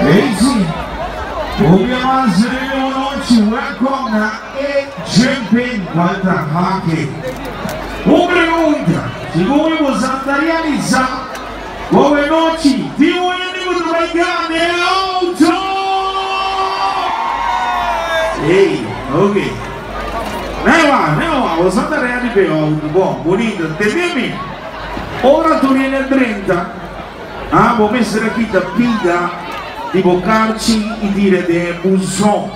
Easy. Obviamente, nochi, welcome na e Jumping Walter Hockey. Un pregunta, segun bo ta realisá, bon nochi, tin un hende ku bai gana e outo? Hey, ok. Newa, newa, bo ta ready pa e outo, bon, bunita, tende mi? Ora tur hende 30, ah, bo mester kita pida di bo karchi i tira den buzon.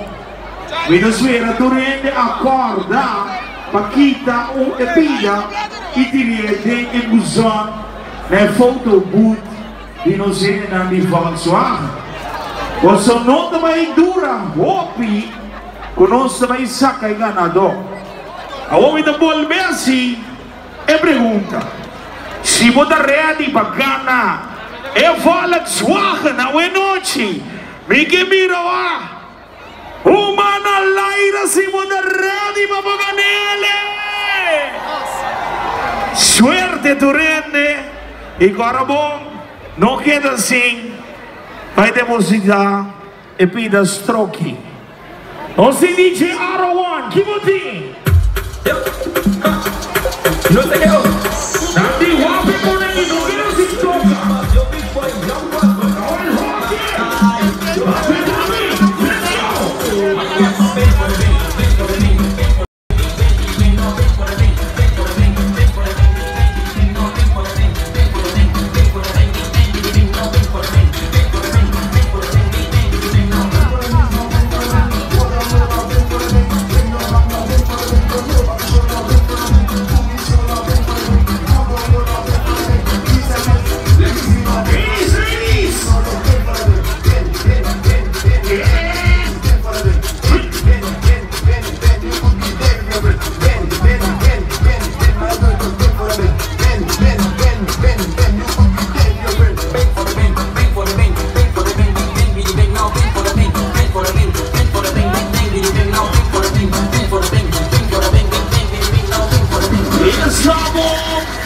Mi ta spera tur hende a kòrda pa kita un e pida i tira den e buzon na e photo booth di nos hendenan di Volkswagen. Boso no ta bai dura hopi ku nos ta bai saka e ganadó. Awor mi ta bolbe hasi e pregunta, si bo ta ready pa gana e Volkswagen awe nochi, mi ke mira wak un man al aire si bo ta ready pa bo gan'el. Suerte tur hende i kòrda bon, no keda sin bai depositá e pida stroki. Nos tin DJ Aro One, ki bo tin? No sé qué. Nan di wapi pone i no keda sin toka. Oi, hockey! Wapi dami! Let's go! Ladies, ladies! Yeah! Estamos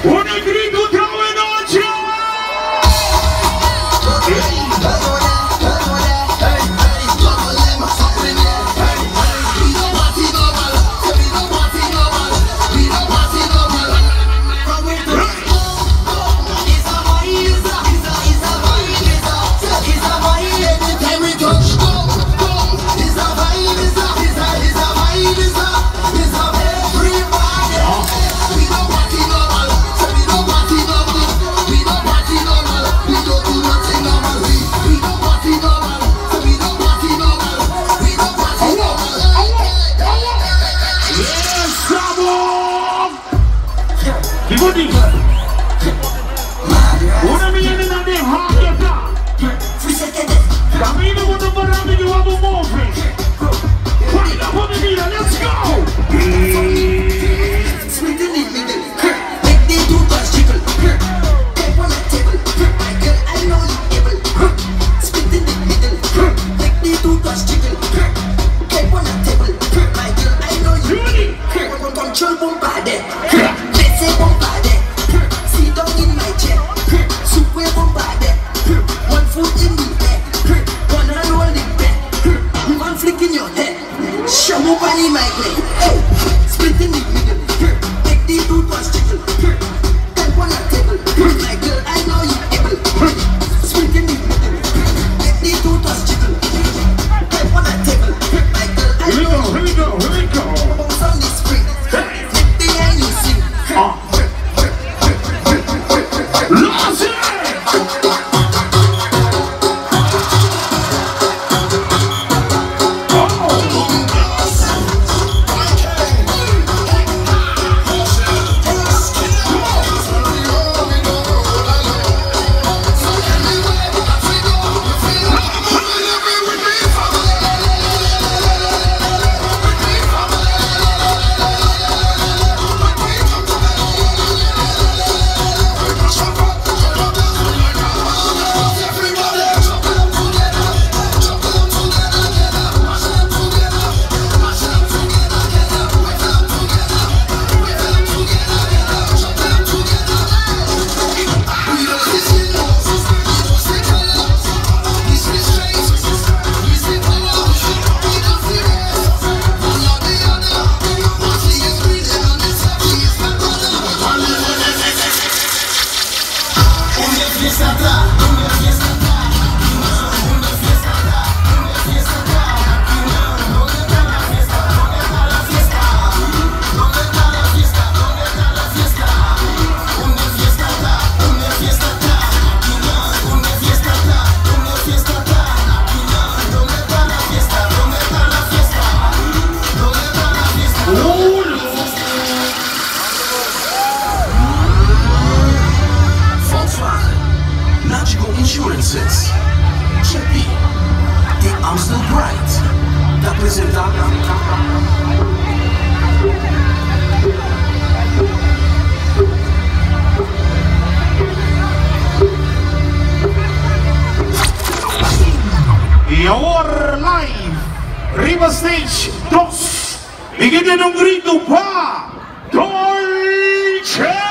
un grito de noche. Estamos. Ki bo tin? Una miene na de hockey ta. Camino con tu parante di wabo move. Baila por mi vida. Duna un gritu pa Dolce!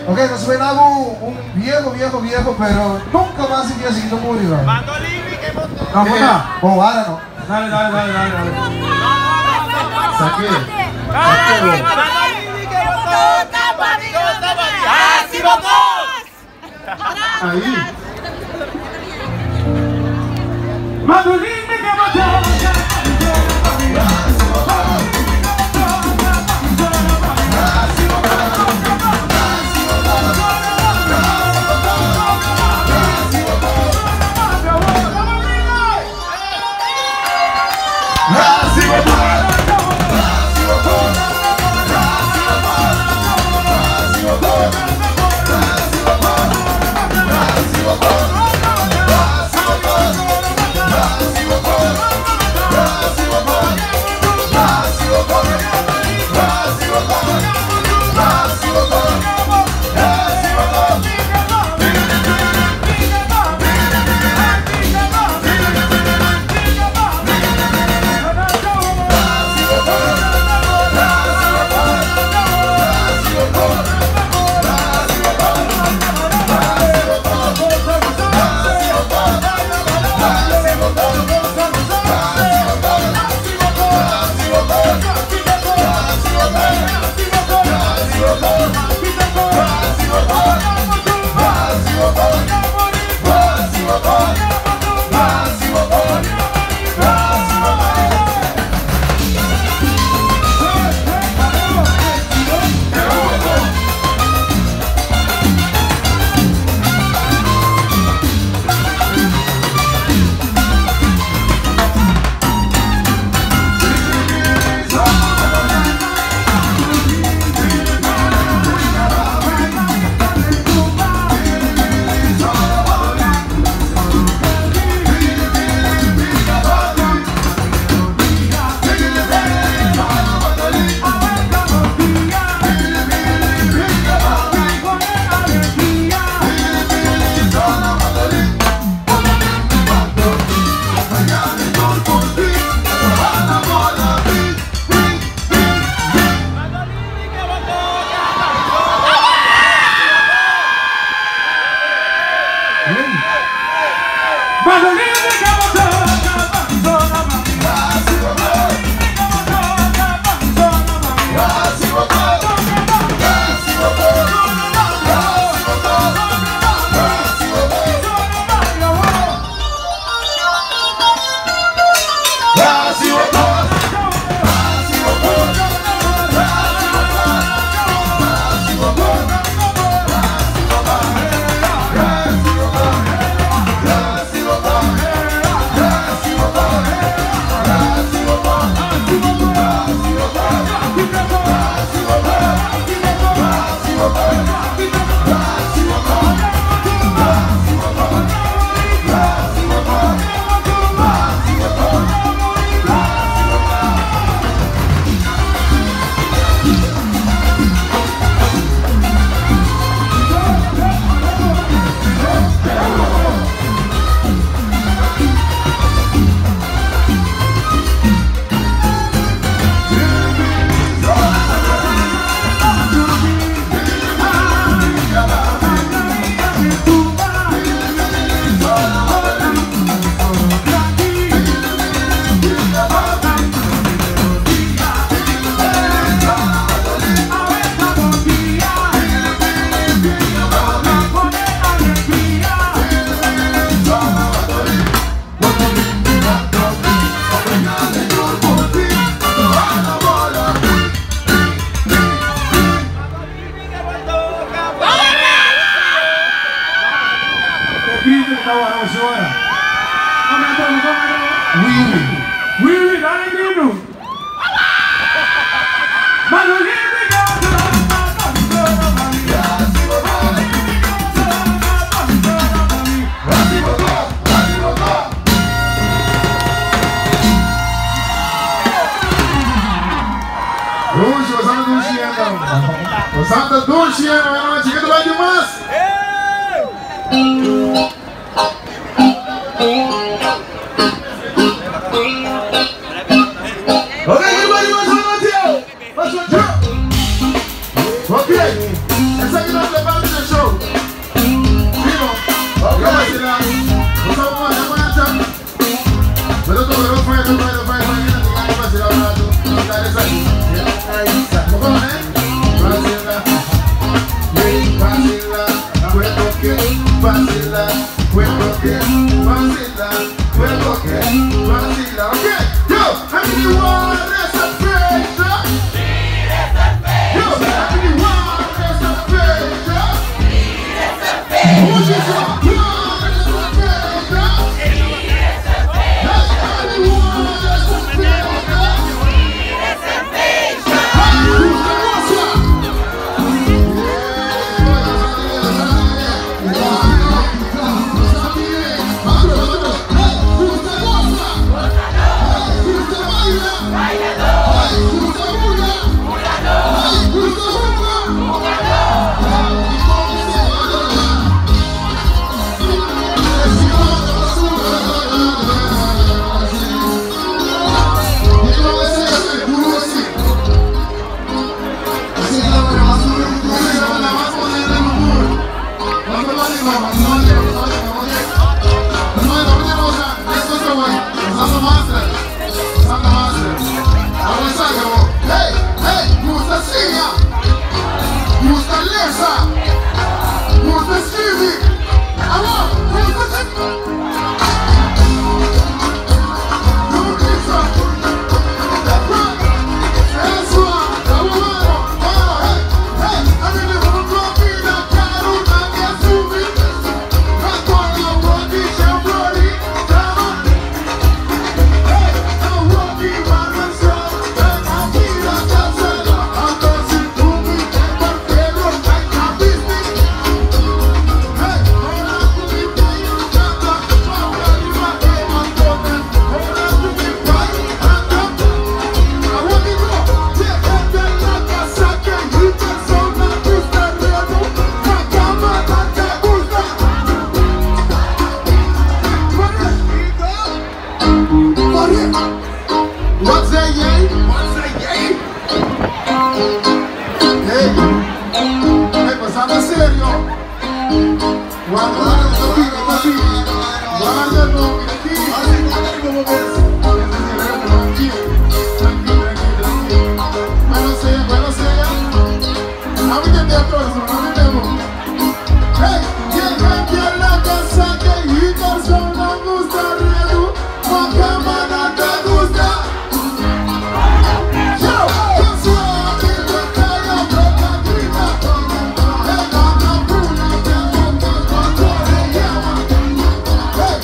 Ok, nos ven un viejo, viejo, viejo, pero nunca más se quiere seguir murió. No, no, no, ahora no. Dale, dale, dale, dale, dale. Saque. Ahí. Mandolini que botó. Go! Ora. Wiwi. Wiwi, dale grito. Dushi, você anda dushi, então. Você anda dushi, não, chiquito vai demais. Ok, everybody, mais uma noite. Mais uma. Ok, essa aqui nós levamos no show. Primo, ok, você vai vacilar. Vai vacilar um rato. Como é? Vacila, vacila, cuento que vacila, cuento que vacila, cuento que vacila. Ok, yo, how many want essa fecha? Yo, how many want essa fecha? Who's this one? Essa fecha? Hey, how many want essa fecha? Hey, hey, gusta sia, gusta lesa, gusta scrivi, allora, gusta. Wat zei jij? Wat zei jij? Hey, hey, pasando serio. Guarda, guarda, no, aquí. Tranquilo, tranquilo, tranquilo. Bueno sea, bueno sea. A mí te aplauso, no me temo. Hey, llega a la casa que y persona gusta redu, ma te gusta. Hey,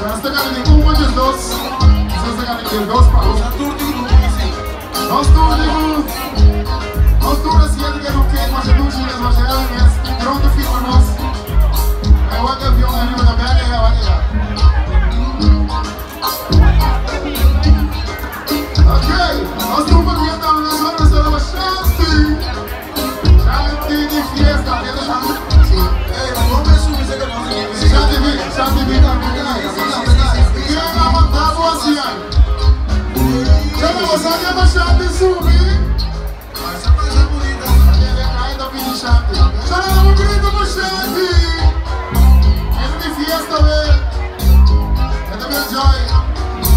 Nos ta gana den un o 12. Nos ta gana den 12 pa 1. Nos tur di ku nos tur a siente ke loke masha dushi mes, masha heavy mes. Pronto firma nos. E wak avion ariba ta bek e wak ya. Ok, nos tur pa bien tambe nos ora nos ora Shanti. Shanti di fiesta. Entiende Shanti? Si. Ey, ma no me subi se que no se quiere. Shanti bi, Shanti bi. Ken a manda bo hasian? Chama, bo sa ke pa Shanti subi? Pasa, pasa, bonita. Ay, ta pidi Shanti. Chama, dame un grito pa Shanti. Es mi fiesta, be. Esta mi enjoy.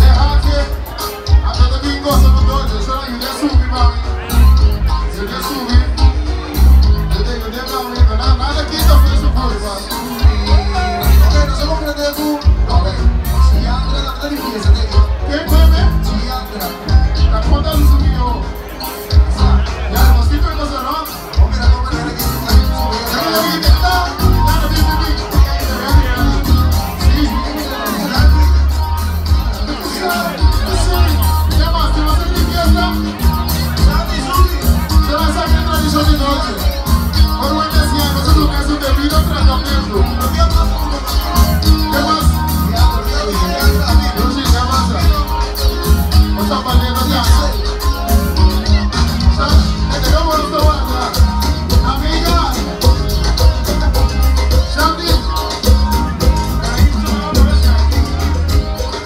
Deja que hasta te bin goza con dolce. Solo ayude a subir, mami. Ayude a subir. Ayude, ayude, mami. Nada, nada quita fue su culpa. Ok, nos hemos aprendido. Ok. Chiandra, la de fiesta, te digo. ¿Qué bebe? Chiandra. La cuota de subió. Ya, nos quito el cosa, ¿no? Oh, mira cómo le aquí. Ya me lo vi, está. Ya lo vi, vi, vi. Sí. Sí. ¿Qué más? ¿Te vas a hacer fiesta? Santi, subi. Se va a sacar tradición de noche. Por buen decía, nosotros que es un debido tratamiento. ¿Qué más? Lucy, ¿qué pasa? O sea, para ya. ¿Sabes? ¿Cómo no te va? Amiga. Shanti.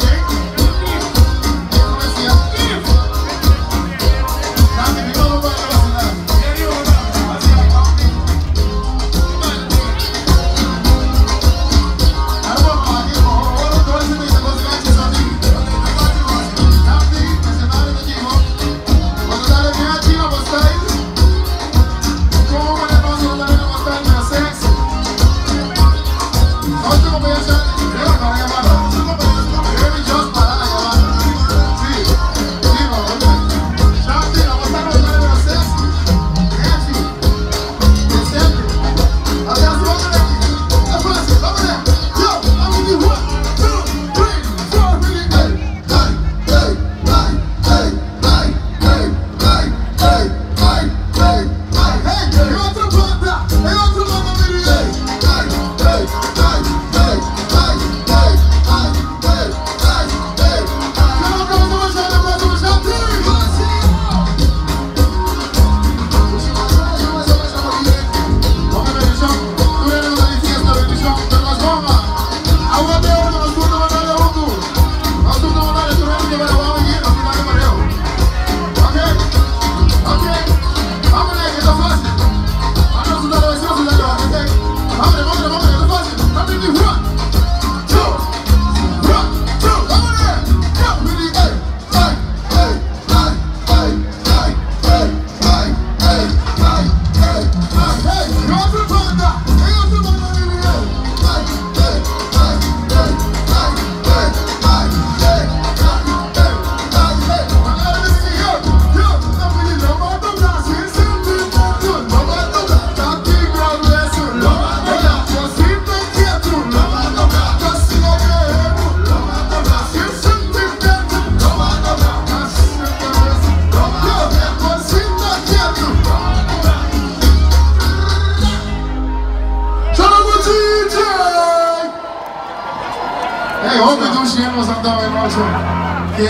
¿Qué? ¿Qué decía? Shanti, viva no puede vacilar. Ahora, aquí, ahora, todo el mundo dice, "Cosa que Shanti". Shanti, escenario de Chivo. Cuando dale bien a Chivo, pues style. ¿Cómo me le paso dale como style, pero sexy? Otro compañero Shanti, creo que va a llamar. Creo que just para la llamada. Sí, sí, no, ok. Shanti, la vamos a contar, pero sexy. Sexy. Decente. Atrás, vamos aquí. Es fácil, vamos allá. Yo, I'm in the 1, 2, 3, 4, really, hey, Ay, ay, ay, ay, ay, ay, ay, ay, ay, ay, ay. Hey, en otro banda, en otro banda, mire, hey. Ay, ay, ay, ay, ay, ay, ay, ay, ay, ay, ay. Yo no aplauso para Shanti, aplauso para Shanti. Ok, bendición. Tú eres una de fiesta, bendición. Pero las bombas. Aguante ahora, nos gusta mandarle a uno. Nos gusta mandarle, tú eres que me lo vamos a ir, no tiene mareo. Ok, ok. Vámonos, que está fácil. Vámonos, una vez, una vez, ok. Vámonos, vámonos, vámonos, que está fácil. Rápido, 1, 2, 1, 2, vámonos. Go, really, hey. Ay, ay, ay, ay, ay, ay, ay, ay, ay, ay, ay. Hey, en otro banda, en otro banda, really, hey. Ay, ay, ay, ay, ay, ay, ay, ay, ay, ay, ay. Hey, hope you do share something, que